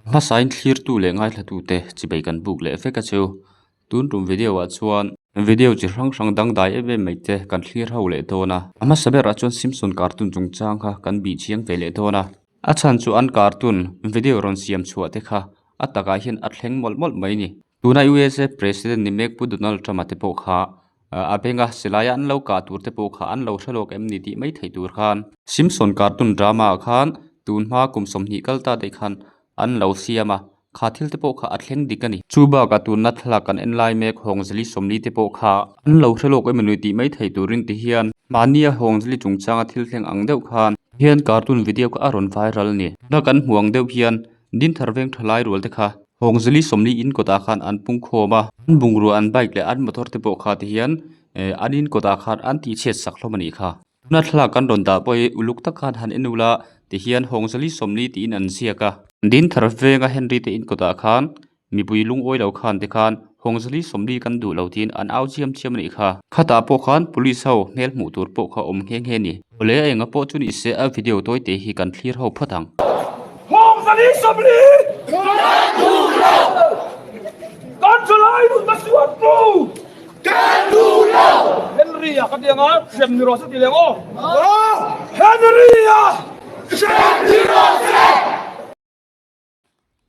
Hmasain thlirtu leh ngaithlatute chibei kan buk leh vek a chu. Tun tum video ah chuan video chi hrang hrang dangdai em em mai te kan thlir ho leh dawn a. A hmasa berah chuan Simpson cartoon chungchang kha kan bih chiang ve leh dawn a. A chhan chu an cartoon video rawn siam chhuah te kha a takah hian a thleng mawlh mawlh mai ni. Tuna USA President ni mek Pu Donald Trump-a te pawh kha a benga silaia an lo kah tur te pawh kha an lo hre lawk em ni tih mai theih tur khan Simpson cartoon drama ah khan tun hma kum 20 kal ta daih khan an lo siam a, kha thil te pawh kha a thleng dik a ni. Chu bakah tunna thlalak kan en lai mek Hawngzali 40 te pawh kha an lo hre lawk em ni tih mai theih turin ti hian mahnia Hawngzali chungchanga thil thleng ang deuh khan hian cartoon video kha a rawn viral a ni. Tuna kan hmuh ang deuh hian Dinthar veng tha lai rual te kha Hawngzali 40 in kawtah khan an pung khawm a, an bungrua an bike leh an motor te pawh kha ti hian eh an in kawtah khan an tihchhiat sak hlawm a nih kha. Tuna thlalak kan rawn dah pawh hi uluk tak khan han en ula ti hian Hawngzali 40 tiin an ziak a. Dinthar venga Henry te in kawtah khan mipui lungawi lo khan te khan Hawngzali 40 kan duh lo tiin an au chiam chiam a nih kha. Khatah pawh khan police ho hmel hmuh tur pawh kha awm nghe nghe a ni. Awle a enga pawh chu ni se a video tawi te hi kan thlir ho phawt ang. Hawngzali 40 kan duh lo! Kan thalai duh ta suat pu! Kan duh lo! Henry-a ka ti anga hrem ni rawh se ti leh ang aw. Henry-a hrem ni rawh se!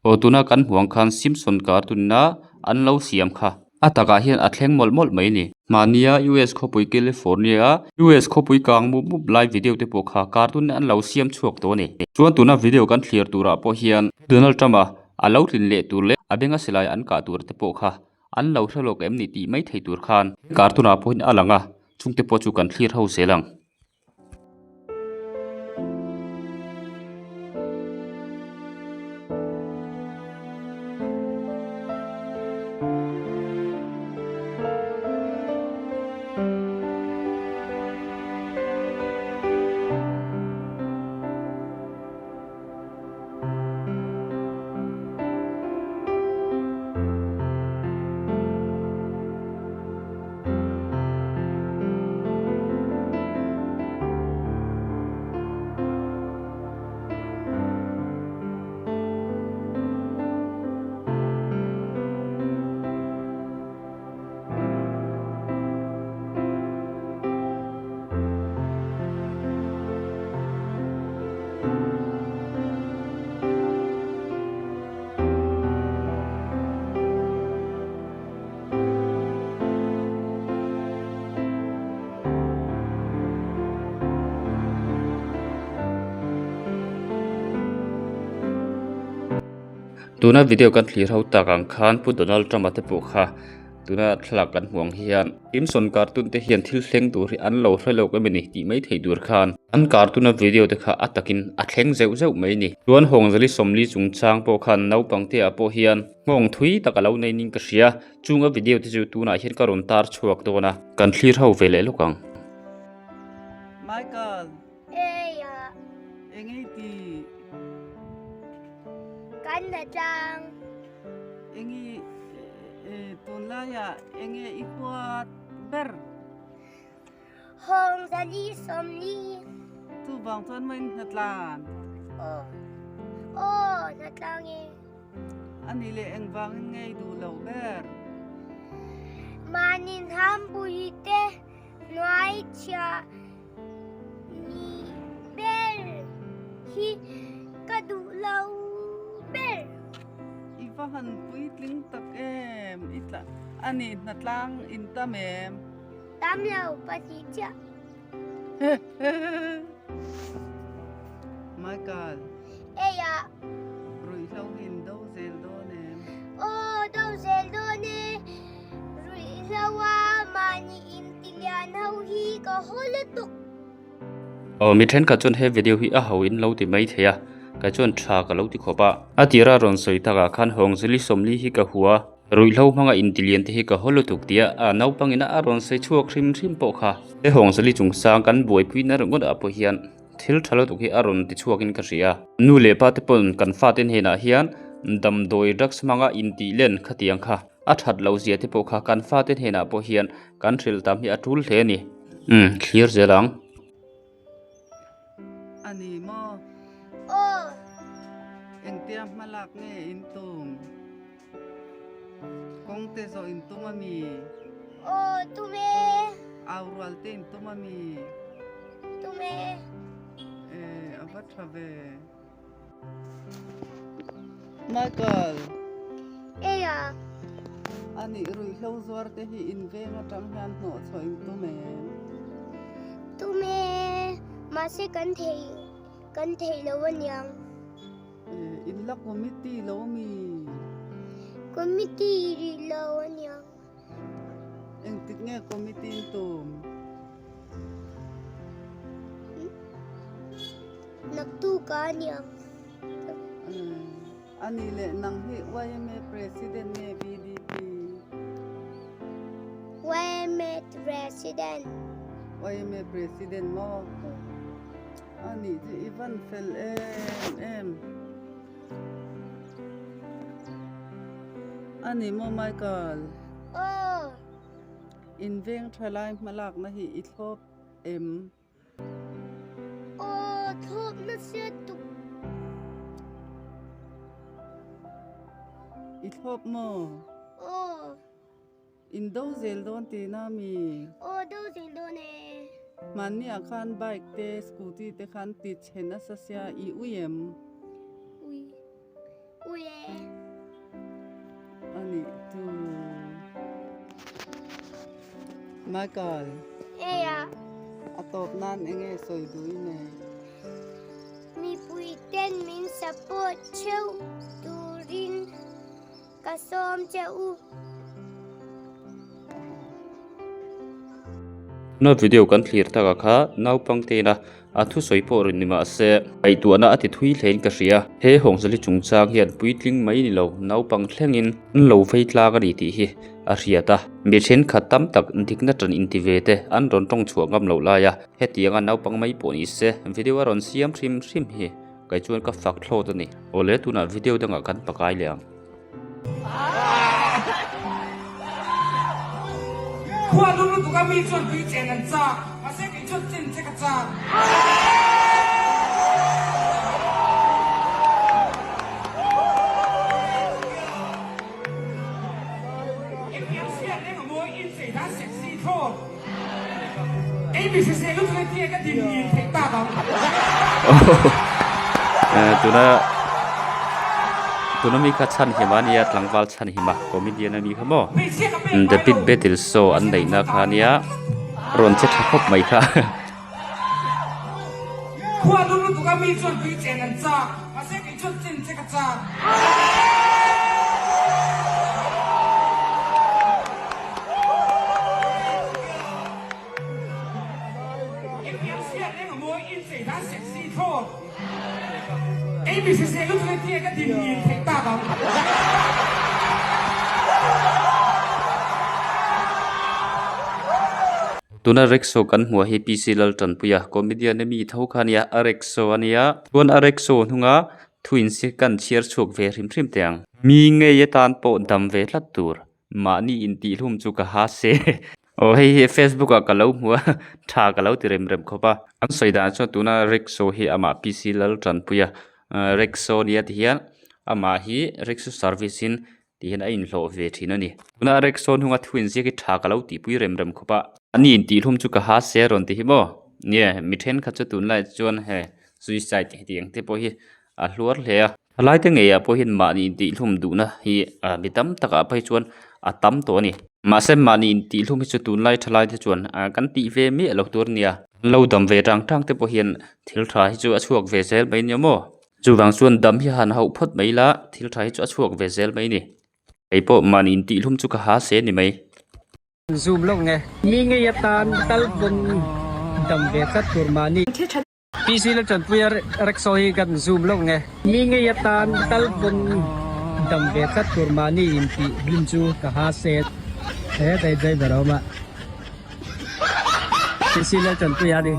Aw tuna kan hmuh ang khan Simpson cartoon-a an lo siam kha a takah hian a thleng mawlh mawlh mai a ni. Mahnia US khawpui California-a US khawpui kang mup mup lai video te pawh kha cartoon an lo siam chhuak tawh a ni. Chuan tuna video kan thlir turah pawh hian Donald Trump-a a lo tlin leh tur leh a benga silai an kah tur te pawh kha an lo hre lawk em ni tih mai thei tur khan cartoon-ah pawh hian a lang a, chungte pawh chu kan thlir ho zel ang. Tuna video kan thlir ho tak ang khan Pu Donald Trump-a te pawh kha tuna thlalak kan hmuh ang hian Simpson cartoon te hian thil thleng tur hi an lo hre lawk em ni tih mai thei tur khan an cartoon-a video te kha a takin a thleng zeuh zeuh mai a ni. Chuan Hawngzali 40 chungchang pawh khan naupang te ah pawh hian nghawng thui tak a lo nei ning ka hria. Chung a video te chu tunah hian ka rawn tar chhuak dawn a, kan thlir ho ve leh lawk ang. Michael. Eia. Engei ti. Kan na tlang. Engi tunlaia enge i huat ber. Hawng zali 40. Chu vang chuan main hnatlan. Aw. Aw hnatlang e. A nih leh engvangin nge i duh loh ber? Mahni hnampuii te hnuai chhia ni ber hi ka duh lo ber. I va han puitling tak em? I tla a nih hnatlang in tam em? Tam lo pahnih chiah. Michael. Eia. Ruihhlo hi in do zel dawn em? Aw, do zel dawn e. Ruihhlo a mahni in tilian ho hi ka haw lutuk. Aw, mi thenkhat chuan he video hi a ho in lo ti mai thei a, kei chuan tha ka lo ti khawp a. A tira rawn sawi takah khan Hawngzili 40 hi ka hua. Ruihhlo hmanga intilian te hi ka haw lutuk tia a naupangin a rawn sawi chhuak hrim hrim pawh kha. He Hawngzali chungchang kan buaipui na ringawt ah pawh hian thil tha lutuk hi a rawn ti chhuakin ka hria. Nu leh pa te pawn kan fate hnenah hian damdawi drugs hmanga intih len khatiang kha a that loh zia te pawh kha kan fate hnenah pawh hian kan hrilh tam hi a tul hle a ni. Umm thlir zel ang. A ni maw? Aw. Engtia hmalak nge in tum? Kawng te zawh in tum a mi? Aw tum e. Au rual te in tum a mi? Tum e. E a va tha ve. Michael. Eia. A nih ruihhlo zuar te hi in veng atang hian hnawh chhuah in tum em? Tum e. Mahse kan thei kan thei lo aniang. In la committee lo mi? Committee rih lo aniang. Engtik nge committee in tum? Naktuk a aniang. Ani leh nang hi yma president nge VDP? Yma president. Yma president maw? A nih chu i van fel em em. A ni maw Michael? Aw. In veng tha lai hmalakna hi i thlawp em? Aw, thlawp nasa tuk. I thlawp maw? Aw. In do zel dawn tihna mi? Aw do zel dawn e. Hmanni ah khan bike te scooty te khan ti chhe nasa sia i ui em? Ui. Ui e. A nih chu. Michael. Eia. A tawp nan enge sawi duh i nei? Mipui ten min support theuh turin. Ka sawm che u. Tuna video kan thlir takah kha naupang tena a thusawi pawh rawn ni mah se ngaihtuahna a ti thui hlein ka hria. He Hawngzali chungchang hian puitling mai ni lo naupang thlengin an lo vei tlang a ni tih hi a hriat a. Mi thenkhat tam tak dikna tan inti ve te an rawn tawng chhuah ngam loh lai a, hetianga naupang mai pawh ni se video a rawn siam hrim hrim hi. Kei chuan ka fak thlawt a ni. Awle tunah video dangah kan pakai leh ang. Khua lum lutuk a mi chuan tui chen an chak, mahse kei chuan chen che ka chak. Engtiang hriat reng a mawi inchei dan sexy thlawt. Kei mi hrisel lutuk e tia ka din ngil theih tak ang. Tuna tuna mi kha chhan him a nia tlangval chhan him a comedian a mi kha maw the pit battle show an neihna kha nia rawn che tha khawp mai kha. Khua lum lutuk a mi chuan tui chen an chak mahse kei chuan chen che ka chak. Engtiang hriat reng a mawi inchei dan sexy thlawt. Kei mi hrisel lutuk e tia ka din ngil theih tak ang. Tuna rickshaw kan hmuh hi PC Laltanpuia comedian a mi tho kha a nia a rickshaw a nia chuan a rickshaw hnunga thu insi kan chhiar chhuak ve hrim hrim teh ang. Mi ngei atan pawh dam ve tlat tur Mahni intihhlum chu ka ha se. Aw hei hi Facebook ah ka lo hmu a, tha ka lo ti rem rem khawp a. An sawi dan chuan tuna rickshaw hi amah PC Laltanpuia rickshaw nia ti hian amah hi rickshaw service in ti hian a inhlawh ve thin a ni. Tuna rickshaw hnunga thu inziak hi tha ka lo tihpui rem rem khawp a. Mahni intihhlum chu ka ha se a rawn ti hi maw? Nia mi thenkhat chu tunlai chuan he suicide hetiang te pawh hi a hluar hle a. Thalai te ngeiah pawh hian mahni intihhlum duhna hi mi tam takah phei chuan a tam tawh a ni. Mahse mahni intihhlum hi chu tunlai thalai te chuan kan tih ve miah lo tur a nia. An lo dam ve tang tang te pawh hian thil tha hi chu a chhuak ve zel mai nia maw? Chuvang chuan dam hi han hauh phawt mai la thil tha hi chu a chhuak ve zel mai a ni. Kei pawh mahni intihhlum chu ka ha se ni mai. Zoom lawk nge. Mi ngei atan tal pawn dam ve tlat tur mahni. PC la chanpuia rickshaw hi kan zoom loh nge. Mi ngei atan tal pawn dam ve tlat tur mahni in tih hlim chu ka ha se. He dai driver a awm a. PC la chanpuia ni.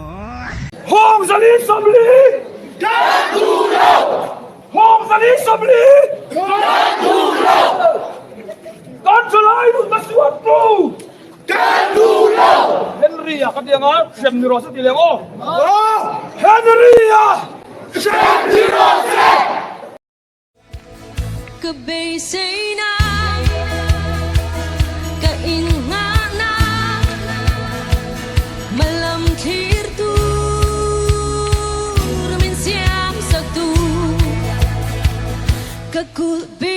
Hawng zali 40 Kan duh lo! Hawng zali 40 Kan duh lo! Kan thalai nun ka suat tu! Kan duh lo! Henry a ka ti anga hrem ni rawh se ti leh ang aw. Henry a hrem ni. Ka beiseina ka innghahna Hmalam thlir tur min siam sak tu Ka kulh.